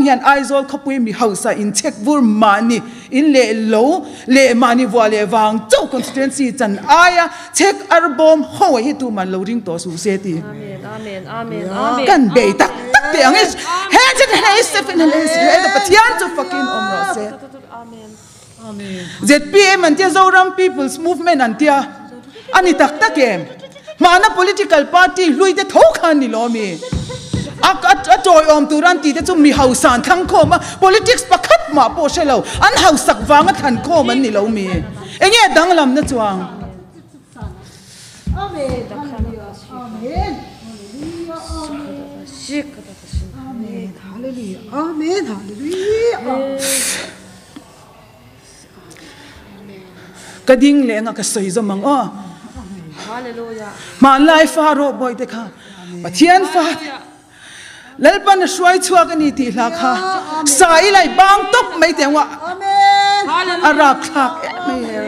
hian Aizawl khawpui mi hausa in chhek vur mahni in leh lo leh mahni vuah leh vang chauh constituency chan aia chhek arbawm ho hi tuman lo ring tawh suh se ti. Kan bei tak tak teh ang i he chin hei Stephen hei Pathian chu fakin awm rawh se. Zpm an tia Zoram People's Movement an tia a ni tak tak em? Hmana political party hlui te tho khan ni lo mi? A a tawiawm tur an tih te chu mi hausa an thlang khawm a, politics pakhat mah pawh hre lo, an hausak vanga thlan khawm an ni lo mi? Enge danglamna chuang? Amen. Amen. Amen. Hallelujah. Amen. Hallelujah. Ka ding leh anga ka sawi zawm ang aw. Hmanlai fa rawh bawihte kha Pathian fa Lalpan a hruai chhuak a ni tih hla kha sa i lai bang tawp mai teh ang a a rapthlak em mai.